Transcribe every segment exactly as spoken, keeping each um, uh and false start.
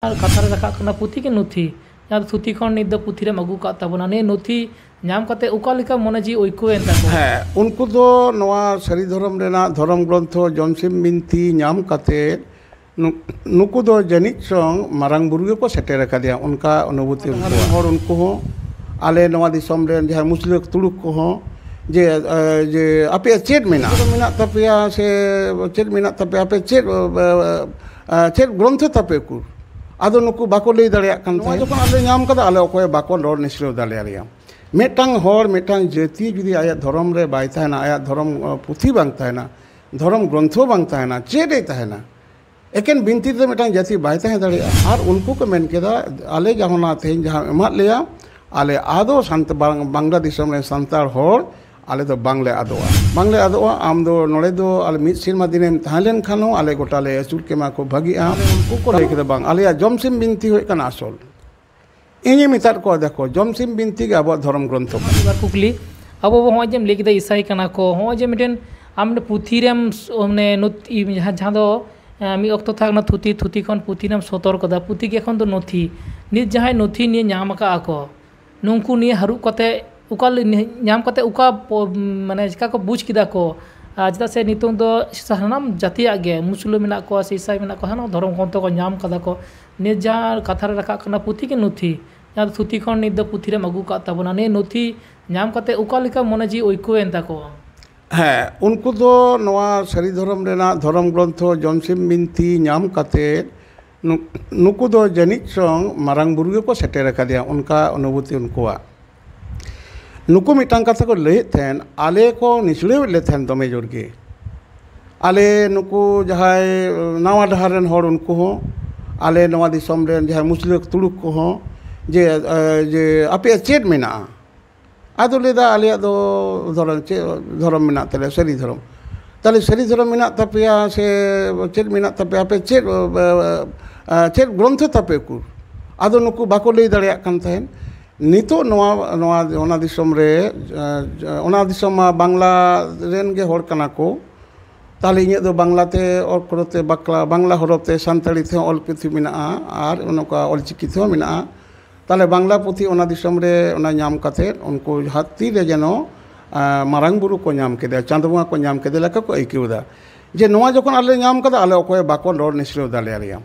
ᱟᱨ ᱠᱟᱛᱷᱟ ᱨᱮ ᱨᱟᱠᱟᱵ ᱠᱟᱱᱟ, ᱯᱩᱛᱷᱤ ᱜᱮ ᱱᱚᱛᱷᱤ᱾ ᱡᱟᱦᱟᱸ ᱫᱚ ᱛᱷᱩᱛᱤ ᱠᱷᱚᱱ ᱱᱤᱛ ᱫᱚ ᱯᱩᱛᱷᱤ ᱨᱮᱢ ᱟᱹᱜᱩ ᱠᱟᱜ ᱛᱟᱵᱚᱱᱟ, ᱱᱤᱭᱟᱹ ᱱᱚᱛᱷᱤ ᱧᱟᱢ ᱠᱟᱛᱮ ᱚᱠᱟ ᱞᱮᱠᱟ ᱢᱚᱱᱮ ᱡᱤᱣᱤ ᱟᱹᱭᱠᱟᱹᱣ ᱮᱱ ᱛᱟᱠᱚᱣᱟ? ᱦᱮᱸ, ᱩᱱᱠᱩ ᱫᱚ ᱱᱚᱣᱟ ᱥᱟᱹᱨᱤ ᱫᱷᱚᱨᱚᱢ ᱨᱮᱱᱟᱜ ᱫᱷᱚᱨᱚᱢ ᱜᱨᱚᱱᱛᱷᱚ ᱡᱚᱢᱥᱤᱢ ᱵᱤᱱᱛᱤ ᱧᱟᱢ ᱠᱟᱛᱮ ᱱᱩ-, ᱱᱩᱠᱩ ᱫᱚ ᱡᱟᱹᱱᱤᱡ ᱪᱚᱝ ᱢᱟᱨᱟᱝ ᱵᱩᱨᱩ ᱜᱮᱠᱚ ᱥᱮᱴᱮᱨ ᱟᱠᱟᱫᱮᱭᱟ, ᱚᱱᱠᱟ ᱚᱱᱩᱵᱷᱩᱛᱤ ᱩᱱᱠᱩᱣᱟᱜ᱾ ᱦᱚᱲ ᱩᱱᱠᱩ ᱦᱚᱸ ᱟᱞᱮ ᱱᱚᱣᱟ ᱫᱤᱥᱚᱢ ᱨᱮᱱ ᱡᱟᱦᱟᱸᱭ ᱢᱩᱥᱞᱟᱹ ᱛᱩᱲᱩᱠ ᱠᱚᱦᱚᱸ ᱡᱮ, ᱮ, ᱡᱮ ᱟᱯᱮᱭᱟᱜ ᱪᱮᱫ ᱢᱮᱱᱟᱜᱼᱟ? ᱢᱮᱱᱟᱜ ᱛᱟᱯᱮᱭᱟ ᱥᱮ ᱪᱮᱫ ᱢᱮᱱᱟᱜ ᱛᱟᱯᱮᱭᱟ? ᱟᱯᱮ ᱪᱮᱫ, ᱮ, ᱮ, ᱪᱮᱫ ᱜᱨᱚᱱᱛᱷᱚ ᱛᱟᱯᱮ ᱩᱠᱩᱨ? ᱟᱫᱚ ᱱᱩᱠᱩ ᱵᱟᱠᱚ ᱞᱟᱹᱭ ᱫᱟᱲᱮᱭᱟᱜ ᱠᱟᱱ ᱱᱚᱣᱟ ᱛᱟᱦᱮᱸᱫ᱾ ᱡᱚᱠᱷᱚᱱ ᱟᱞᱮ ᱧᱟᱢ ᱠᱟᱫᱟ, ᱟᱞᱮ ᱚᱠᱚᱭ ᱵᱟᱠᱚ ᱨᱚᱲ ᱱᱤᱥᱲᱟᱹᱣ ᱫᱟᱲᱮᱭᱟᱞᱮᱭᱟ᱾ ᱢᱤᱫᱴᱟᱝ ᱦᱚᱲ, ᱢᱤᱫᱴᱟᱝ ᱡᱟᱹᱛᱤ ᱡᱩᱫᱤ ᱟᱭᱟᱜ ᱫᱷᱚᱨᱚᱢ ᱨᱮ ᱵᱟᱭ ᱛᱟᱦᱮᱱᱟ, ᱟᱭᱟᱜ ᱫᱷᱚᱨᱚᱢ, ᱮ, ᱯᱩᱛᱷᱤ ᱵᱟᱝ ᱛᱟᱦᱮᱱᱟ, ᱫᱷᱚᱨᱚᱢ ᱜᱨᱚᱱᱛᱷᱚ ᱵᱟᱝ ᱛᱟᱦᱮᱱᱟ, ᱪᱮᱫ ᱮ ᱛᱟᱦᱮᱱᱟ? ᱮᱠᱮᱱ ᱵᱤᱱᱛᱤ ᱛᱮᱫᱚ ᱢᱤᱫᱴᱟᱝ ᱡᱟᱹᱛᱤ ᱵᱟᱭ ᱛᱟᱦᱮᱸ ᱫᱟᱲᱮᱭᱟᱜᱼᱟ᱾ ᱟᱨ ᱩᱱᱠᱩ ᱠᱚ ᱢᱮᱱ ᱠᱮᱫᱟ, ᱟᱞᱮ ᱡᱟᱦᱟᱸ ᱚᱱᱟ ᱛᱮᱦᱮᱧ ᱡᱟᱦᱟᱸ ᱮᱢᱟᱫ ᱞᱮᱭᱟ, ᱟᱞᱮ ᱟᱫᱚ ᱥᱟᱱᱛ-, ᱵᱟᱝ-, ᱵᱟᱝᱞᱟ ᱫᱤᱥᱚᱢ ᱨᱮᱱ ᱥᱟᱱᱛᱟᱲ ᱦᱚᱲ ᱟᱞᱮ ᱫᱚ ᱵᱟᱝᱞᱮ ᱟᱫᱚᱜᱼᱟ᱾ ᱵᱟᱝᱞᱮ ᱟᱫᱚᱜᱼᱟ, ᱟᱢ ᱫᱚ ᱱᱚᱰᱮ ᱫᱚ ᱟᱞᱮ ᱢᱤᱫ ᱥᱮᱨᱢᱟ ᱫᱤᱱᱮᱢ ᱛᱟᱦᱮᱸ ᱞᱮᱱ ᱠᱷᱟᱱ ᱦᱚᱸ ᱟᱞᱮ ᱜᱚᱴᱟ ᱞᱮ ᱟᱹᱪᱩᱨ ᱠᱮᱢᱟ, ᱠᱷᱩᱵ ᱵᱷᱟᱹᱜᱤᱜᱼᱟ᱾ ᱩᱱᱠᱩ ᱠᱚ ᱞᱟᱹᱭ ᱠᱮᱫᱟ, ᱵᱟᱝ, ᱟᱞᱮᱭᱟᱜ ᱡᱚᱢᱥᱤᱢ ᱵᱤᱱᱛᱤ ᱦᱩᱭᱩᱜ ᱠᱟᱱᱟ ᱟᱥᱚᱞ᱾ ᱤᱧᱤᱧ ᱢᱮᱛᱟᱫ ᱠᱚᱣᱟ, ᱫᱮᱠᱷᱚ, ᱡᱚᱢᱥᱤᱢ ᱵᱤᱱᱛᱤ ᱜᱮ ᱟᱵᱚᱣᱟᱜ ᱫᱷᱚᱨᱚᱢ ᱜᱨᱚᱱᱛᱷᱚ ᱠᱟᱱᱟ᱾ ᱢᱤᱫ ᱵᱟᱨ ᱠᱩᱠᱞᱤ, ᱟᱵᱚ ᱵᱚ ᱦᱚᱸᱜᱼᱚᱭ ᱡᱮᱢ ᱞᱟᱹᱭ ᱠᱮᱫᱟ ᱤᱥᱟᱭ ᱠᱟᱱᱟ ᱠᱚ, ᱦᱚᱸᱜᱼᱚᱭ ᱡᱮ ᱢᱤᱫᱴᱮᱱ ᱟᱢ ᱢᱤᱫᱴᱮᱱ ᱯᱩᱛᱷᱤ ᱨᱮᱢ ᱥ-, ᱢᱟᱱᱮ ᱱᱚᱛ-, ᱤ-, ᱡᱟᱦᱟᱸ, ᱡᱟᱦᱟᱸ ᱫᱚ, ᱮᱸ, ᱢᱤᱫ ᱚᱠᱛᱚ ᱛᱟᱦᱮᱸ ᱠᱟᱱᱟ ᱛᱷᱩᱛᱤ, ᱛᱷᱩᱛᱤ ᱠᱷᱚᱱ ᱯᱩᱛᱷᱤ ᱨᱮᱢ ᱥᱚᱫᱚᱨ ᱠᱟᱫᱟ, ᱯᱩᱛᱷᱤ ᱜᱮ ᱮᱠᱷᱚᱱ ᱫᱚ ᱱᱚᱛᱷᱤ᱾ ᱱᱤᱛ ᱡᱟᱦᱟᱸᱭ ᱱᱚᱛᱷᱤ ᱱᱤᱭᱟᱹ ᱧᱟᱢ ᱟᱠᱟᱫᱼᱟ ᱠᱚ, ᱱᱩᱝᱠᱩ ᱱᱤᱭᱟᱹ ᱦᱟᱹᱨᱩᱵ ᱠᱟᱛᱮ ᱚᱠᱟ ᱞᱮ-, ᱧᱟᱢ ᱠᱟᱛᱮ ᱚᱠᱟ ᱯᱚ-, ᱢᱟᱱᱮ ᱪᱮᱠᱟ ᱠᱚ ᱵᱩᱡᱽ ᱠᱮᱫᱟ ᱠᱚ? ᱟᱨ ᱪᱮᱫᱟᱜ ᱥᱮ ᱱᱤᱛᱚᱝ ᱫᱚ ᱥᱟᱱᱟᱢ ᱡᱟᱹᱛᱤᱭᱟᱜ ᱜᱮ, ᱢᱩᱥᱞᱟᱹ ᱢᱮᱱᱟᱜ ᱠᱚᱣᱟ ᱥᱮ ᱤᱥᱟᱭ ᱢᱮᱱᱟᱜ ᱠᱚᱣᱟ, ᱥᱟᱱᱟᱢ ᱫᱷᱚᱨᱚᱢ ᱜᱨᱚᱱᱛᱷᱚ ᱠᱚ ᱧᱟᱢ ᱠᱟᱫᱟ ᱠᱚ᱾ ᱱᱤᱛ ᱡᱟᱦᱟᱸ ᱠᱟᱛᱷᱟ ᱨᱮ ᱨᱟᱠᱟᱵ ᱠᱟᱱᱟ, ᱯᱩᱛᱷᱤ ᱜᱮ ᱱᱚᱛᱷᱤ, ᱡᱟᱦᱟᱸ ᱫᱚ ᱛᱷᱩᱛᱤ ᱠᱷᱚᱱ ᱱᱤᱛ ᱫᱚ ᱯᱩᱛᱷᱤ ᱨᱮᱢ ᱟᱹᱜᱩ ᱠᱟᱜ ᱛᱟᱵᱚᱱᱟ, ᱱᱤᱭᱟᱹ ᱱᱚᱛᱷᱤ ᱧᱟᱢ ᱠᱟᱛᱮ ᱚᱠᱟ ᱞᱮᱠᱟ ᱢᱚᱱᱮ ᱡᱤᱣᱤ ᱟᱹᱭᱠᱟᱹᱣ ᱮᱱ ᱛᱟᱠᱚᱣᱟ? ᱦᱮᱸ, ᱩᱱᱠᱩ ᱫᱚ ᱱᱚᱣᱟ ᱥᱟᱹᱨᱤ ᱫᱷᱚᱨᱚᱢ ᱨᱮᱱᱟᱜ ᱫᱷᱚᱨᱚᱢ ᱜᱨᱚᱱᱛᱷᱚ ᱡᱚᱢᱥᱤᱢ ᱵᱤᱱᱛᱤ ᱧᱟᱢ ᱠᱟᱛᱮ ᱱᱩ-, ᱱᱩᱠᱩ ᱫᱚ ᱡᱟᱹᱱᱤᱡ ᱪᱚᱝ ᱢᱟᱨᱟᱝ ᱵᱩᱨᱩ ᱜᱮᱠᱚ ᱥᱮᱴᱮᱨ ᱟᱠᱟᱫᱮᱭᱟ, ᱚᱱᱠᱟ ᱚᱱᱩᱵᱷᱩᱛᱤ ᱩᱱᱠᱩᱣᱟᱜ᱾ ᱱᱩᱠᱩ ᱢᱤᱫᱴᱟᱝ ᱠᱟᱛᱷᱟ ᱠᱚ ᱞᱟᱹᱭᱮᱫ ᱛᱟᱦᱮᱸᱱ, ᱟᱞᱮ ᱠᱚ ᱱᱤᱥᱲᱟᱹᱣᱮᱫ ᱞᱮ ᱛᱟᱦᱮᱸᱱ ᱫᱚᱢᱮ ᱡᱳᱨ ᱜᱮ᱾ ᱟᱞᱮ ᱱᱩᱠᱩ ᱡᱟᱦᱟᱸᱭ ᱱᱟᱣᱟ ᱰᱟᱦᱟᱨ ᱨᱮᱱ ᱦᱚᱲ, ᱩᱱᱠᱩ ᱦᱚᱸ ᱟᱞᱮ ᱱᱚᱣᱟ ᱫᱤᱥᱚᱢ ᱨᱮᱱ ᱡᱟᱦᱟᱸᱭ ᱢᱩᱥᱞᱟᱹ ᱛᱩᱲᱩᱠ ᱠᱚᱦᱚᱸ ᱡᱮ, ᱮ, ᱡᱮ ᱟᱯᱮᱭᱟᱜ ᱪᱮᱫ ᱢᱮᱱᱟᱜᱼᱟ? ᱟᱫᱚ ᱞᱟᱹᱭᱫᱟ, ᱟᱞᱮᱭᱟᱜ ᱫᱚ ᱫᱷᱚᱨᱚᱢ ᱪᱮᱫ ᱫᱷᱚᱨᱚᱢ ᱢᱮᱱᱟᱜ ᱛᱟᱞᱮᱭᱟ? ᱥᱟᱹᱨᱤ ᱫᱷᱚᱨᱚᱢ᱾ ᱛᱟᱦᱞᱮ ᱥᱟᱹᱨᱤ ᱫᱷᱚᱨᱚᱢ ᱢᱮᱱᱟᱜ ᱛᱟᱯᱮᱭᱟ ᱥᱮ ᱪᱮᱫ ᱢᱮᱱᱟᱜ ᱛᱟᱯᱮᱭᱟ? ᱟᱯᱮ ᱪᱮᱫ, ᱮ, ᱮ, ᱪᱮᱫ ᱜᱨᱚᱱᱛᱷᱚ ᱛᱟᱯᱮ ᱩᱠᱩᱨ? ᱟᱫᱚ ᱱᱩᱠᱩ ᱵᱟᱠᱚ ᱞᱟᱹᱭ ᱫᱟᱲᱮᱭᱟᱜ ᱠᱟᱱ ᱛᱟᱦᱮᱸᱫ᱾ ᱱᱤᱛᱚᱜ ᱱᱚᱣᱟ, ᱱᱚᱣᱟ, ᱚᱱᱟ ᱫᱤᱥᱚᱢ ᱨᱮ, ᱮ, ᱚᱱᱟ ᱫᱤᱥᱚᱢ ᱢᱟ ᱵᱟᱝᱞᱟ ᱨᱮᱱ ᱜᱮ ᱦᱚᱲ ᱠᱟᱱᱟ ᱠᱚ᱾ ᱛᱟᱦᱚᱞᱮ ᱤᱧᱟᱹᱜ ᱫᱚ ᱵᱟᱝᱞᱟ ᱛᱮ ᱚᱞ ᱠᱚᱨᱚ ᱛᱮ ᱵᱟᱠᱞᱟ, ᱵᱟᱝᱞᱟ ᱦᱚᱨᱚᱯ ᱛᱮ ᱥᱟᱱᱛᱟᱲᱤ ᱛᱮᱦᱚᱸ ᱚᱞ ᱯᱩᱛᱷᱤ ᱢᱮᱱᱟᱜᱼᱟ, ᱟᱨ ᱱᱚᱝᱠᱟ ᱚᱞ ᱪᱤᱠᱤ ᱛᱮᱦᱚᱸ ᱢᱮᱱᱟᱜᱼᱟ᱾ ᱛᱟᱦᱚᱞᱮ ᱵᱟᱝᱞᱟ ᱯᱩᱛᱷᱤ ᱚᱱᱟ ᱫᱤᱥᱚᱢ ᱨᱮ ᱚᱱᱟ ᱧᱟᱢ ᱠᱟᱛᱮᱫ ᱩᱱᱠᱩ ᱦᱟᱹᱛᱤ ᱨᱮ ᱡᱮᱱᱚ, ᱟᱸ, ᱢᱟᱨᱟᱝ ᱵᱩᱨᱩ ᱠᱚ ᱧᱟᱢ ᱠᱮᱫᱮᱭᱟ, ᱪᱟᱸᱫᱚ ᱵᱚᱸᱜᱟ ᱠᱚ ᱧᱟᱢ ᱠᱮᱫᱮ ᱞᱮᱠᱟ ᱠᱚ ᱟᱹᱭᱠᱟᱹᱣ ᱮᱫᱟ, ᱡᱮ ᱱᱚᱣᱟ ᱡᱚᱠᱷᱚᱱ ᱟᱞᱮ ᱧᱟᱢ ᱠᱟᱫᱟ, ᱟᱞᱮ ᱚᱠᱚᱭ ᱵᱟᱠᱚ ᱨᱚᱲ ᱱᱤᱥᱲᱟᱹᱣ ᱫᱟᱲᱮᱭᱟᱞᱮᱭᱟ᱾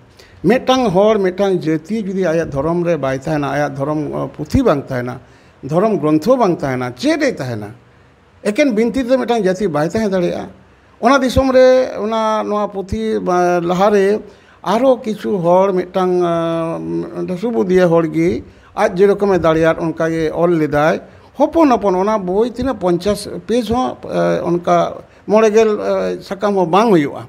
ᱢᱤᱫᱴᱟᱝ ᱦᱚᱲ, ᱢᱤᱫᱴᱟᱝ ᱡᱟᱹᱛᱤ ᱡᱩᱫᱤ ᱟᱭᱟᱜ ᱫᱷᱚᱨᱚᱢ ᱨᱮ ᱵᱟᱭ ᱛᱟᱦᱮᱱᱟ, ᱟᱭᱟᱜ ᱫᱷᱚᱨᱚᱢ, ᱟᱸ, ᱯᱩᱛᱷᱤ ᱵᱟᱝ ᱛᱟᱦᱮᱱᱟ, ᱫᱷᱚᱨᱚᱢ ᱜᱨᱚᱱᱛᱷᱚ ᱵᱟᱝ ᱛᱟᱦᱮᱱᱟ, ᱪᱮᱫ ᱮ ᱛᱟᱦᱮᱱᱟ? ᱮᱠᱮᱱ ᱵᱤᱱᱛᱤ ᱛᱮ ᱢᱤᱫᱴᱟᱝ ᱡᱟᱹᱛᱤ ᱵᱟᱭ ᱛᱟᱦᱮᱸ ᱫᱟᱲᱮᱭᱟᱜᱼᱟ᱾ ᱚᱱᱟ ᱫᱤᱥᱚᱢ ᱨᱮ ᱚᱱᱟ, ᱱᱚᱣᱟ ᱯᱩᱛᱷᱤ, ᱵᱟ, ᱞᱟᱦᱟᱨᱮ ᱟᱨᱦᱚᱸ ᱠᱤᱪᱷᱩ ᱦᱚᱲ ᱢᱤᱫᱴᱟᱝ, ᱟᱸ, ᱥᱩᱵᱩᱫᱤᱭᱟᱹ ᱦᱚᱲ ᱜᱮ ᱟᱡ ᱡᱮᱨᱚᱠᱚᱢᱮ ᱫᱟᱲᱮᱭᱟᱜ ᱚᱱᱠᱟ ᱜᱮ ᱚᱞ ᱞᱮᱫᱟᱭ᱾ ᱦᱚᱯᱚᱱ ᱦᱚᱯᱚᱱ ᱚᱱᱟ ᱵᱳᱭ ᱛᱤᱱᱟᱹᱜ ᱯᱚᱧᱪᱟᱥ ᱯᱮᱡᱽ ᱦᱚᱸ, ᱟᱸ, ᱚᱱᱠᱟ ᱢᱚᱬᱮ ᱜᱮᱞ, ᱟᱸ, ᱥᱟᱠᱟᱢ ᱦᱚᱸ ᱵᱟᱝ ᱦᱩᱭᱩᱜᱼᱟ᱾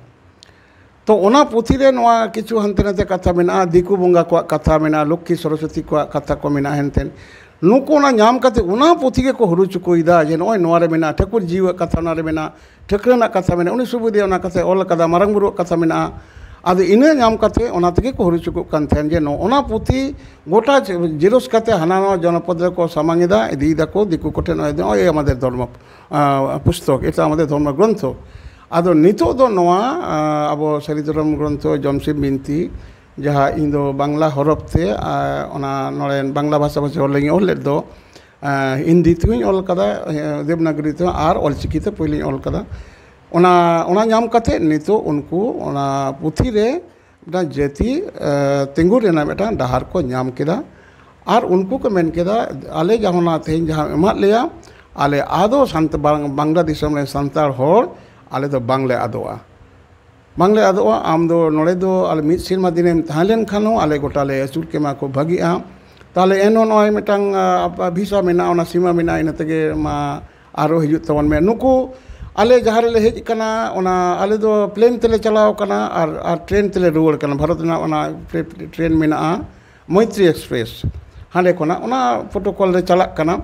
ᱛᱚ ᱚᱱᱟ ᱯᱩᱛᱷᱤ ᱨᱮ ᱱᱚᱣᱟ ᱠᱤᱪᱷᱩ ᱦᱟᱱᱛᱮ ᱱᱟᱛᱮ ᱠᱟᱛᱷᱟ ᱢᱮᱱᱟᱜᱼᱟ, ᱫᱤᱠᱩ ᱵᱚᱸᱜᱟ ᱠᱚᱣᱟᱜ ᱠᱟᱛᱷᱟ ᱢᱮᱱᱟᱜᱼᱟ, ᱞᱚᱠᱠᱷᱤ ᱥᱚᱨᱚᱥᱚᱛᱤ ᱠᱚᱣᱟᱜ ᱠᱟᱛᱷᱟ ᱠᱚ ᱢᱮᱱᱟᱜᱼᱟ ᱦᱮᱱᱛᱮᱱ᱾ ᱱᱩᱠᱩ ᱚᱱᱟ ᱧᱟᱢ ᱠᱟᱛᱮ ᱚᱱᱟ ᱯᱩᱛᱷᱤ ᱜᱮᱠᱚ ᱦᱩᱨᱩ ᱪᱩᱠᱩᱭᱮᱫᱟ ᱡᱮ ᱱᱚᱜᱼᱚᱭ ᱱᱚᱣᱟ ᱨᱮ ᱢᱮᱱᱟᱜᱼᱟ, ᱴᱷᱟᱹᱠᱩᱨ ᱡᱤᱣᱟᱹᱜ ᱠᱟᱛᱷᱟ ᱚᱱᱟ ᱨᱮ ᱢᱮᱱᱟᱜᱼᱟ, ᱴᱷᱟᱹᱠᱨᱟᱹᱱᱟᱜ ᱠᱟᱛᱷᱟ ᱢᱮᱱᱟᱜᱼᱟ, ᱩᱱᱤ ᱥᱩᱵᱩᱫᱤᱭᱟᱹ ᱚᱱᱟ ᱠᱟᱛᱷᱟᱭ ᱚᱞ ᱠᱟᱫᱟ, ᱢᱟᱨᱟᱝ ᱵᱩᱨᱩᱣᱟᱜ ᱠᱟᱛᱷᱟ ᱢᱮᱱᱟᱜᱼᱟ᱾ ᱟᱫᱚ ᱤᱱᱟᱹ ᱧᱟᱢ ᱠᱟᱛᱮ ᱚᱱᱟ ᱛᱮᱜᱮ ᱠᱚ ᱦᱩᱨᱩ ᱪᱩᱠᱩᱜ ᱠᱟᱱ ᱛᱟᱦᱮᱸᱱ ᱡᱮ ᱱᱚᱜᱼᱚ ᱱᱟ ᱯᱩᱛᱷᱤ ᱜᱚᱴᱟ ᱡᱮᱨᱚᱥ ᱠᱟᱛᱮ ᱦᱟᱱᱟ ᱱᱟᱣᱟ ᱡᱚᱱᱚᱯᱚᱫ ᱨᱮᱠᱚ ᱥᱟᱢᱟᱝ ᱮᱫᱟ, ᱤᱫᱤᱭᱮᱫᱟ ᱠᱚ ᱫᱤᱠᱩ ᱠᱚᱴᱷᱮᱱ, ᱱᱚᱜᱼᱚᱭ ᱫᱚ, ᱱᱚᱜᱼᱚᱭ ᱟᱢᱟᱫᱮᱨ ᱫᱷᱚᱨᱢᱚ, ᱟᱸ, ᱯᱩᱥᱛᱚᱠ, ᱮᱴᱟ ᱟᱢᱟᱫᱮᱨ ᱫᱷᱚᱨᱢᱚ ᱜᱨᱚᱱᱛᱷᱚ᱾ ᱟᱫᱚ ᱱᱤᱛᱚᱜ ᱫᱚ ᱱᱚᱣᱟ, ᱟᱸ, ᱟᱵᱚ ᱥᱟᱹᱨᱤ ᱫᱷᱚᱨᱚᱢ ᱜᱨᱚᱱᱛᱷᱚ ᱡᱚᱢᱥᱤᱢ ᱵᱤᱱᱛᱤ, ᱡᱟᱦᱟᱸ ᱤᱧ ᱫᱚ ᱵᱟᱝᱞᱟ ᱦᱚᱨᱚᱯ ᱛᱮ, ᱟᱸ, ᱚᱱᱟ ᱱᱚᱰᱮ ᱵᱟᱝᱞᱟ ᱵᱷᱟᱥᱟ ᱵᱷᱟᱥᱤ ᱦᱚᱲ ᱞᱟᱹᱜᱤᱫ ᱤᱧ ᱚᱞ ᱞᱮᱫ ᱫᱚ, ᱟᱸ, ᱦᱤᱱᱫᱤ ᱛᱮᱦᱚᱸᱧ ᱚᱞ ᱠᱟᱫᱟ, ᱟᱸ, ᱫᱮᱵᱽᱱᱟᱜᱚᱨᱤ ᱛᱮᱦᱚᱸ, ᱟᱨ ᱚᱞᱪᱤᱠᱤ ᱛᱮ ᱯᱳᱭᱞᱳᱧ ᱚᱞ ᱠᱟᱫᱟ᱾ ᱚᱱᱟ, ᱚᱱᱟ ᱧᱟᱢ ᱠᱟᱛᱮ ᱱᱤᱛᱚᱜ ᱩᱱᱠᱩ ᱚᱱᱟ ᱯᱩᱛᱷᱤ ᱨᱮ ᱢᱤᱫᱴᱟᱝ ᱡᱟᱹᱛᱤ, ᱮ, ᱛᱤᱸᱜᱩ ᱨᱮᱱᱟᱜ ᱢᱤᱫᱴᱟᱝ ᱰᱟᱦᱟᱨ ᱠᱚ ᱧᱟᱢ ᱠᱮᱫᱟ᱾ ᱟᱨ ᱩᱱᱠᱩ ᱠᱚ ᱢᱮᱱ ᱠᱮᱫᱟ, "ᱟᱞᱮ ᱡᱟᱦᱟᱸ ᱚᱱᱟ ᱛᱮᱦᱮᱧ ᱡᱟᱦᱟᱸ ᱮᱢᱟᱫ ᱞᱮᱭᱟ, ᱟᱞᱮ ᱟᱫᱚ ᱥᱟᱱᱛ-, ᱵᱟᱝ-, ᱵᱟᱝᱞᱟ ᱫᱤᱥᱚᱢ ᱨᱮᱱ ᱥᱟᱱᱛᱟᱲ ᱦᱚᱲ ᱟᱞᱮ ᱫᱚ ᱵᱟᱝᱞᱮ ᱟᱫᱚᱜᱼᱟ, ᱵᱟᱝᱞᱮ ᱟᱫᱚᱜᱼᱟ᱾ ᱟᱢ ᱫᱚ ᱱᱚᱰᱮ ᱫᱚ ᱟᱞᱮ ᱢᱤᱫ ᱥᱮᱨᱢᱟ ᱫᱤᱱᱮᱢ ᱛᱟᱦᱮᱸ ᱞᱮᱱ ᱠᱷᱟᱱ ᱦᱚᱸ ᱟᱞᱮ ᱜᱚᱴᱟ ᱞᱮ ᱟᱹᱪᱩᱨ ᱠᱮᱢᱟ, ᱠᱷᱩᱵ ᱵᱷᱟᱹᱜᱤᱜᱼᱟ᱾ ᱛᱟᱦᱚᱞᱮ ᱮᱱᱦᱚᱸ ᱱᱚᱜᱼᱚᱭ ᱢᱤᱫᱴᱟᱝ, ᱟ, ᱵᱷᱤᱥᱟ ᱢᱮᱱᱟᱜᱼᱟ, ᱚᱱᱟ ᱥᱤᱢᱟ ᱢᱮᱱᱟᱜᱼᱟ, ᱤᱱᱟᱹ ᱛᱮᱜᱮ ᱢᱟ ᱟᱨᱚ ᱦᱤᱡᱩᱜ ᱛᱟᱵᱚᱱ ᱢᱮ᱾" ᱱᱩᱠᱩ ᱟᱞᱮ ᱡᱟᱦᱟᱸ ᱨᱮᱞᱮ ᱦᱮᱡ ᱟᱠᱟᱱᱟ, ᱚᱱᱟ ᱟᱞᱮ ᱫᱚ ᱯᱞᱮᱱ ᱛᱮᱞᱮ ᱪᱟᱞᱟᱣ ᱟᱠᱟᱱᱟ ᱟᱨ, ᱟᱨ ᱴᱨᱮᱱ ᱛᱮᱞᱮ ᱨᱩᱣᱟᱹᱲ ᱠᱟᱱᱟ᱾ ᱵᱷᱟᱨᱚᱛ ᱨᱮᱱᱟᱜ ᱚᱱᱟ ᱴᱨᱮ-, ᱴᱨᱮᱱ ᱢᱮᱱᱟᱜᱼᱟ, ᱢᱳᱭᱛᱨᱤ ᱮᱠᱥᱯᱨᱮᱥ, ᱦᱟᱸᱰᱮ ᱠᱷᱚᱱᱟᱜ ᱚᱱᱟ ᱯᱨᱳᱴᱳᱠᱚᱞ ᱨᱮ ᱪᱟᱞᱟᱜ ᱠᱟᱱᱟ᱾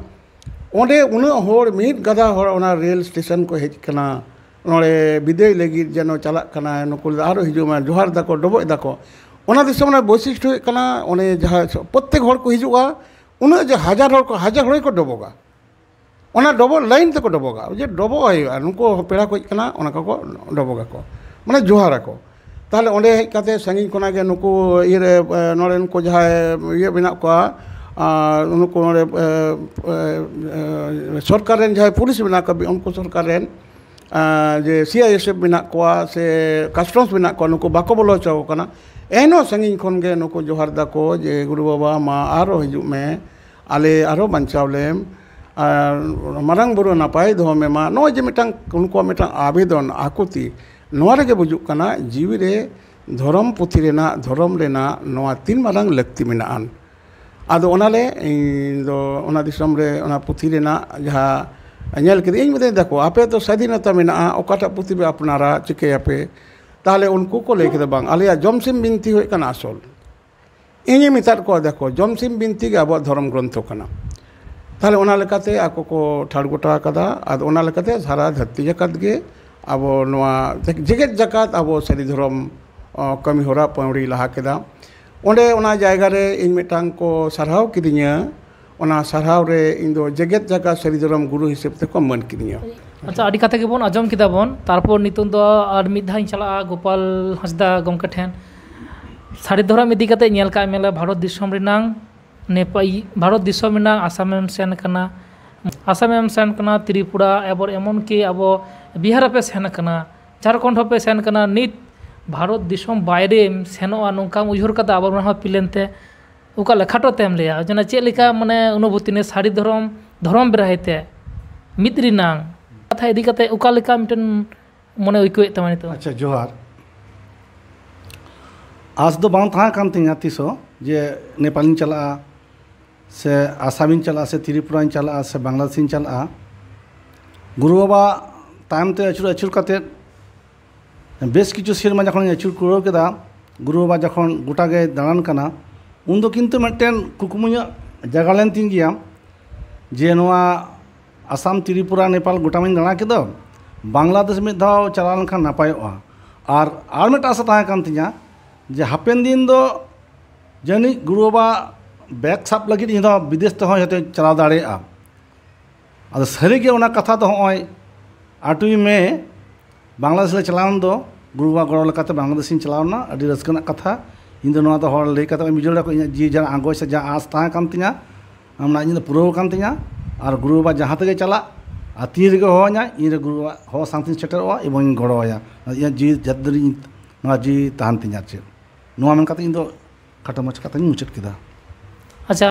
ᱚᱸᱰᱮ ᱩᱱᱟᱹᱜ ᱦᱚᱲ, ᱢᱤᱫ ᱜᱟᱫᱟ ᱦᱚᱲ ᱚᱱᱟ ᱨᱮᱞ ᱥᱴᱮᱥᱚᱱ ᱠᱚ ᱦᱮᱡ ᱠᱟᱱᱟ, ᱱᱚᱰᱮ ᱵᱤᱫᱟᱹᱭ ᱞᱟᱹᱜᱤᱫ ᱡᱮᱱᱚ ᱪᱟᱞᱟᱜ ᱠᱟᱱᱟᱭ, ᱱᱩᱠᱩ ᱟᱨᱚ ᱦᱤᱡᱩᱜ ᱢᱟ, ᱡᱚᱦᱟᱨ ᱫᱟᱠᱚ, ᱰᱚᱵᱚᱜ ᱫᱟᱠᱚ᱾ ᱚᱱᱟ ᱫᱤᱥᱚᱢ ᱨᱮᱱᱟᱜ ᱵᱳᱭᱥᱤᱥᱴᱚ ᱦᱩᱭᱩᱜ ᱠᱟᱱᱟ, ᱚᱱᱮ ᱡᱟᱦᱟᱸ ᱯᱨᱚᱛᱛᱮᱠ ᱦᱚᱲ ᱠᱚ ᱦᱤᱡᱩᱜᱼᱟ, ᱩᱱᱟᱹᱜ ᱡᱮ ᱦᱟᱡᱟᱨ ᱦᱚᱲ ᱠᱚ, ᱦᱟᱡᱟᱨ ᱦᱚᱲ ᱜᱮᱠᱚ ᱰᱚᱵᱚᱜᱟ᱾ ᱚᱱᱟ ᱰᱚᱵᱚᱜ ᱞᱟᱭᱤᱱ ᱛᱮᱠᱚ ᱰᱚᱵᱚᱜᱟ, ᱡᱮ ᱰᱚᱵᱚᱜ ᱦᱩᱭᱩᱜᱼᱟ, ᱱᱩᱠᱩ ᱯᱮᱲᱟ ᱠᱚ ᱦᱮᱡ ᱠᱟᱱᱟ, ᱚᱱᱟ ᱠᱚᱠᱚ ᱰᱚᱵᱚᱜᱟᱠᱚ, ᱢᱟᱱᱮ ᱡᱚᱦᱟᱨᱟᱠᱚ᱾ ᱛᱟᱦᱚᱞᱮ ᱚᱸᱰᱮ ᱦᱮᱡ ᱠᱟᱛᱮ ᱥᱟᱺᱜᱤᱧ ᱠᱷᱚᱱᱟᱜ ᱜᱮ ᱱᱩᱠᱩ ᱤᱭᱟᱹᱨᱮ, ᱮ, ᱱᱚᱰᱮ ᱱᱩᱠᱩ ᱡᱟᱦᱟᱸᱭ ᱤᱭᱟᱹ ᱢᱮᱱᱟᱜ ᱠᱚᱣᱟ, ᱟᱨ ᱱᱩᱠᱩ ᱱᱚᱰᱮ, ᱮ, ᱮ, ᱮ, ᱥᱚᱨᱠᱟᱨ ᱨᱮᱱ ᱡᱟᱦᱟᱸᱭ ᱯᱩᱞᱤᱥ ᱢᱮᱱᱟᱜ ᱠᱚᱣᱟ, ᱩᱱᱠᱩ ᱥᱚᱨᱠᱟᱨ ᱨᱮᱱ, ᱮ, ᱡᱮ ᱥᱤ ᱟᱭ ᱮᱥ ᱮᱯᱷ ᱢᱮᱱᱟᱜ ᱠᱚᱣᱟ ᱥᱮ ᱠᱟᱥᱴᱚᱢᱥ ᱢᱮᱱᱟᱜ ᱠᱚᱣᱟ, ᱱᱩᱠᱩ ᱵᱟᱠᱚ ᱵᱚᱞᱚ ᱦᱚᱪᱚ ᱟᱠᱚ ᱠᱟᱱᱟ᱾ ᱮᱱᱦᱚᱸ ᱥᱟᱺᱜᱤᱧ ᱠᱷᱚᱱ ᱜᱮ ᱱᱩᱠᱩ ᱡᱚᱦᱟᱨ ᱫᱟᱠᱚ ᱡᱮ, "ᱜᱩᱨᱩ ᱵᱟᱵᱟ, ᱢᱟ ᱟᱨᱦᱚᱸ ᱦᱤᱡᱩᱜ ᱢᱮ, ᱟᱞᱮ ᱟᱨᱦᱚᱸ ᱵᱟᱧᱪᱟᱣ ᱞᱮᱢ, ᱟᱨ ᱢᱟᱨᱟᱝ ᱵᱩᱨᱩ ᱱᱟᱯᱟᱭ ᱫᱚᱦᱚ ᱢᱮ ᱢᱟ᱾" ᱱᱚᱜᱼᱚᱭ ᱡᱮ ᱢᱤᱫᱴᱟᱝ ᱩᱱᱠᱩᱣᱟᱜ ᱢᱤᱫᱴᱟᱝ ᱟᱵᱮᱫᱚᱱ, ᱟᱠᱩᱛᱤ, ᱱᱚᱣᱟ ᱨᱮᱜᱮ ᱵᱩᱡᱩᱜ ᱠᱟᱱᱟ ᱡᱤᱣᱤ ᱨᱮ ᱫᱷᱚᱨᱚᱢ ᱯᱩᱛᱷᱤ ᱨᱮᱱᱟᱜ, ᱫᱷᱚᱨᱚᱢ ᱨᱮᱱᱟᱜ ᱱᱚᱣᱟ ᱛᱤᱱ ᱢᱟᱨᱟᱝ ᱞᱟᱹᱠᱛᱤ ᱢᱮᱱᱟᱜᱼᱟ᱾ ᱟᱫᱚ ᱚᱱᱟᱞᱮ, ᱤᱧ ᱫᱚ ᱚᱱᱟ ᱫᱤᱥᱚᱢ ᱨᱮ ᱚᱱᱟ ᱯᱩᱛᱷᱤ ᱨᱮᱱᱟᱜ ᱡᱟᱦᱟᱸ ᱧᱮᱞ ᱠᱮᱫᱟᱹᱧ, ᱤᱧ ᱢᱮᱛᱟᱹᱧ ᱛᱟᱠᱚ, "ᱟᱯᱮ ᱫᱚ ᱥᱟᱫᱷᱤᱱᱚᱛᱟ ᱢᱮᱱᱟᱜᱼᱟ, ᱚᱠᱟᱴᱟᱜ ᱯᱩᱛᱷᱤ ᱯᱮ ᱟᱯᱱᱟᱨᱟ, ᱪᱤᱠᱟᱹᱭᱟᱯᱮ?" ᱛᱟᱦᱚᱞᱮ ᱩᱱᱠᱩ ᱠᱚ ᱞᱟᱹᱭ ᱠᱮᱫᱟ, "ᱵᱟᱝ, ᱟᱞᱮᱭᱟᱜ ᱡᱚᱢᱥᱤᱢ ᱵᱤᱱᱛᱤ ᱦᱩᱭᱩᱜ ᱠᱟᱱᱟ ᱟᱥᱚᱞ᱾" ᱤᱧᱤᱧ ᱢᱮᱛᱟᱫ ᱠᱚᱣᱟ, "ᱫᱮᱠᱷᱚ, ᱡᱚᱢᱥᱤᱢ ᱵᱤᱱᱛᱤ ᱜᱮ ᱟᱵᱚᱣᱟᱜ ᱫᱷᱚᱨᱚᱢ ᱜᱨᱚᱱᱛᱷᱚ ᱠᱟᱱᱟ᱾" ᱛᱟᱦᱚᱞᱮ ᱚᱱᱟ ᱞᱮᱠᱟᱛᱮ ᱟᱠᱚ ᱠᱚ ᱴᱷᱟᱲ ᱜᱚᱴᱟ ᱟᱠᱟᱫᱟ᱾ ᱟᱫᱚ ᱚᱱᱟ ᱞᱮᱠᱟᱛᱮ ᱥᱟᱨᱟ ᱫᱷᱟᱹᱨᱛᱤ ᱡᱟᱠᱟᱛ ᱜᱮ ᱟᱵᱚ ᱱᱚᱣᱟ ᱡᱮᱜᱮᱛ ᱡᱟᱠᱟᱛ ᱟᱵᱚ ᱥᱟᱹᱨᱤ ᱫᱷᱚᱨᱚᱢ, ᱚ, ᱠᱟᱹᱢᱤ ᱦᱚᱨᱟ ᱯᱟᱹᱣᱲᱤ ᱞᱟᱦᱟ ᱠᱮᱫᱟ᱾ ᱚᱸᱰᱮ ᱚᱱᱟ ᱡᱟᱭᱜᱟ ᱨᱮ ᱤᱧ ᱢᱤᱫᱴᱟᱝ ᱠᱚ ᱥᱟᱨᱦᱟᱣ ᱠᱤᱫᱤᱧᱟ᱾ ᱚᱱᱟ ᱥᱟᱨᱦᱟᱣ ᱨᱮ ᱤᱧ ᱫᱚ ᱡᱮᱜᱮᱛ ᱡᱟᱠᱟᱛ ᱥᱟᱹᱨᱤ ᱫᱷᱚᱨᱚᱢ ᱜᱩᱨᱩ ᱦᱤᱥᱟᱹᱵ ᱛᱮᱠᱚ ᱢᱟᱹᱱ ᱠᱤᱫᱤᱧᱟ᱾ ᱟᱪᱪᱷᱟ, ᱟᱹᱰᱤ ᱠᱟᱛᱷᱟ ᱜᱮᱵᱚᱱ ᱟᱸᱡᱚᱢ ᱠᱮᱫᱟ ᱵᱚᱱ᱾ ᱛᱟᱨᱯᱚᱨ ᱱᱤᱛᱚᱝ ᱫᱚ ᱟᱨ ᱢᱤᱫ ᱫᱷᱟᱣ ᱤᱧ ᱪᱟᱞᱟᱜᱼᱟ ᱜᱳᱯᱟᱞ ᱦᱟᱸᱥᱫᱟ ᱜᱚᱢᱠᱮ ᱴᱷᱮᱱ᱾ ᱥᱟᱹᱨᱤ ᱫᱷᱚᱨᱚᱢ ᱤᱫᱤ ᱠᱟᱛᱮ ᱧᱮᱞ ᱠᱟᱜ ᱢᱮ, ᱵᱷᱟᱨᱚᱛ ᱫᱤᱥᱚᱢ ᱨᱮᱱᱟᱝ ᱱᱮᱯᱟ-, ᱵᱷᱟᱨᱚᱛ ᱫᱤᱥᱚᱢ ᱨᱮᱱᱟᱝ ᱟᱥᱟᱢᱮᱢ ᱥᱮᱱ ᱠᱟᱱᱟ, ᱟᱥᱟᱢᱮᱢ ᱥᱮᱱ ᱠᱟᱱᱟ, ᱛᱨᱤᱯᱩᱨᱟ, ᱮᱵᱚᱨ ᱮᱢᱚᱱ ᱠᱤ ᱟᱵᱚ ᱵᱤᱦᱟᱨ ᱦᱚᱸᱯᱮ ᱥᱮᱱ ᱠᱟᱱᱟ, ᱡᱷᱟᱲᱠᱷᱚᱸᱰ ᱦᱚᱸᱯᱮ ᱥᱮᱱ ᱠᱟᱱᱟ᱾ ᱱᱤᱛ ᱵᱷᱟᱨᱚᱛ ᱫᱤᱥᱚᱢ ᱵᱟᱭᱨᱮᱢ ᱥᱮᱱᱚᱜᱼᱟ ᱱᱚᱝᱠᱟᱢ ᱩᱭᱦᱟᱹᱨ ᱠᱟᱫᱟ ᱟᱵᱚ ᱱᱚᱣᱟ ᱯᱤᱞᱮᱱ ᱛᱮ? ᱚᱠᱟ ᱞᱮᱠᱟ ᱠᱷᱟᱴᱚ ᱛᱮᱢ ᱞᱟᱹᱭᱟ, ᱡᱮᱱᱚ ᱪᱮᱫ ᱞᱮᱠᱟ ᱢᱟᱱᱮ ᱚᱱᱩᱵᱷᱩᱛᱤ ᱱᱤᱭᱮ ᱥᱟᱹᱨᱤ ᱫᱷᱚᱨᱚᱢ, ᱫᱷᱚᱨᱚᱢ ᱵᱮᱨᱦᱟᱭ ᱛᱮ ᱢᱤᱫ ᱨᱮᱱᱟᱝ ᱠᱟᱛᱷᱟ ᱤᱫᱤ ᱠᱟᱛᱮ ᱚᱠᱟ ᱞᱮᱠᱟ ᱢᱤᱫᱴᱮᱱ ᱢᱚᱱᱮ ᱟᱹᱭᱠᱟᱹᱣᱮᱫ ᱛᱟᱢᱟ ᱱᱤᱛᱚᱜ? ᱟᱪᱪᱷᱟ, ᱡᱚᱦᱟᱨ᱾ ᱟᱥ ᱫᱚ ᱵᱟᱝ ᱛᱟᱦᱮᱸ ᱠᱟᱱ ᱛᱤᱧᱟᱹ ᱛᱤᱥ ᱦᱚᱸ ᱡᱮ ᱱᱮᱯᱟᱞᱤᱧ ᱪᱟᱞᱟᱜᱼᱟ, ᱥᱮ ᱟᱥᱟᱢᱤᱧ ᱪᱟᱞᱟᱜᱼᱟ, ᱥᱮ ᱛᱨᱤᱯᱩᱨᱟᱧ ᱪᱟᱞᱟᱜᱼᱟ, ᱥᱮ ᱵᱟᱝᱞᱟᱫᱮᱥᱤᱧ ᱪᱟᱞᱟᱜᱼᱟ᱾ ᱜᱩᱨᱩ ᱵᱟᱵᱟ ᱛᱟᱭᱚᱢ ᱛᱮ ᱟᱹᱪᱩᱨ ᱟᱹᱪᱩᱨ ᱠᱟᱛᱮᱫ ᱵᱮᱥ ᱠᱤᱪᱷᱩ ᱥᱮᱨᱢᱟ ᱡᱚᱠᱷᱚᱱᱤᱧ ᱟᱹᱪᱩᱨ ᱠᱩᱲᱟᱹᱣ ᱠᱮᱫᱟ, ᱜᱩᱨᱩ ᱵᱟᱵᱟ ᱡᱚᱠᱷᱚᱱ ᱜᱚᱴᱟ ᱜᱮᱭ ᱫᱟᱬᱟᱱ ᱠᱟᱱᱟ, ᱩᱱᱫᱚ ᱠᱤᱱᱛᱩ ᱢᱤᱫᱴᱮᱱ ᱠᱩᱠᱢᱩ ᱧᱚᱜ ᱡᱟᱜᱟ ᱞᱮᱱ ᱛᱤᱧ ᱜᱮᱭᱟ ᱡᱮ ᱱᱚᱣᱟ ᱟᱥᱟᱢ, ᱛᱨᱤᱯᱩᱨᱟ, ᱱᱮᱯᱟᱞ ᱜᱚᱴᱟ ᱢᱟᱧ ᱫᱟᱬᱟ ᱠᱮᱫᱟ, ᱵᱟᱝᱞᱟᱫᱮᱥ ᱢᱤᱫ ᱫᱷᱟᱣ ᱪᱟᱞᱟᱣ ᱞᱮᱱᱠᱷᱟᱱ ᱱᱟᱯᱟᱭᱚᱜᱼᱟ᱾ ᱟᱨ, ᱟᱨ ᱢᱤᱫᱴᱟᱝ ᱟᱥᱟ ᱛᱟᱦᱮᱸ ᱠᱟᱱ ᱛᱤᱧᱟᱹ ᱡᱮ ᱦᱟᱯᱮᱱ ᱫᱤᱱ ᱫᱚ ᱡᱟᱹᱱᱤᱡ ᱜᱩᱨᱩ ᱵᱟᱵᱟ ᱵᱮᱜᱽ ᱥᱟᱵ ᱞᱟᱹᱜᱤᱫ ᱤᱧ ᱫᱚ ᱵᱤᱫᱮᱥ ᱛᱮᱦᱚᱸ ᱦᱚᱭᱛᱳᱧ ᱪᱟᱞᱟᱣ ᱫᱟᱲᱮᱭᱟᱜᱼᱟ᱾ ᱟᱫᱚ ᱥᱟᱹᱨᱤᱜᱮ ᱚᱱᱟ ᱠᱟᱛᱷᱟ ᱫᱚ ᱦᱚᱸᱜᱼᱚᱭ ᱟᱴᱩᱭ ᱢᱮ, ᱵᱟᱝᱞᱟᱫᱮᱥ ᱞᱮ ᱪᱟᱞᱟᱣ ᱮᱱ ᱫᱚ, ᱜᱩᱨᱩ ᱵᱟᱵᱟ ᱜᱚᱲᱚ ᱞᱮᱠᱟᱛᱮ ᱵᱟᱝᱞᱟᱫᱮᱥᱤᱧ ᱪᱟᱞᱟᱣ ᱮᱱᱟ᱾ ᱟᱹᱰᱤ ᱨᱟᱹᱥᱠᱟᱹ ᱨᱮᱱᱟᱜ ᱠᱟᱛᱷᱟ᱾ ᱤᱧ ᱫᱚ ᱱᱚᱣᱟ ᱫᱚ ᱦᱚᱲ ᱞᱟᱹᱭ ᱠᱟᱛᱮ ᱵᱟᱹᱧ ᱵᱩᱡᱷᱟᱹᱣ ᱫᱟᱲᱮᱭᱟᱜ ᱠᱟᱱᱟ, ᱤᱧᱟᱹᱜ ᱡᱤᱣᱤ ᱡᱟᱦᱟᱸ ᱟᱸᱜᱚᱪ ᱥᱮ ᱡᱟᱦᱟᱸ ᱟᱸᱥ ᱛᱟᱦᱮᱸ ᱠᱟᱱ ᱛᱤᱧᱟ, ᱚᱱᱟ ᱤᱧ ᱫᱚ ᱯᱩᱨᱟᱹᱣ ᱟᱠᱟᱱ ᱛᱤᱧᱟ᱾ ᱟᱨ ᱜᱩᱨᱩ ᱵᱟᱵᱟ ᱡᱟᱦᱟᱸ ᱛᱮᱜᱮ ᱪᱟᱞᱟᱜ, ᱟᱨ ᱛᱤ ᱨᱮᱜᱮ ᱦᱚᱦᱚ ᱟᱹᱧᱟᱭ, ᱤᱧ ᱨᱮ ᱜᱩᱨᱩ ᱵᱟᱵᱟ ᱦᱚᱦᱚ ᱥᱟᱶᱛᱮᱧ ᱥᱮᱴᱮᱨᱚᱜᱼᱟ ᱮᱵᱚᱝ ᱤᱧ ᱜᱚᱲᱚ ᱟᱭᱟ᱾ ᱤᱧᱟᱹᱜ ᱡᱤᱣᱤ ᱡᱟᱹᱛ ᱫᱚ ᱤᱧ, ᱱᱚᱣᱟ ᱡᱤᱣᱤ ᱛᱟᱦᱮᱱ ᱛᱤᱧᱟ᱾ ᱟᱨ ᱪᱮᱫ, ᱱᱚᱣᱟ ᱢᱮᱱ ᱠᱟᱛᱮ ᱤᱧ ᱫᱚ ᱠᱷᱟᱴᱚ ᱢᱟᱪᱷᱟ ᱠᱟᱛᱷᱟᱧ ᱢᱩᱪᱟᱹᱫ ᱠᱮᱫᱟ᱾ ᱟᱪᱪᱷᱟ᱾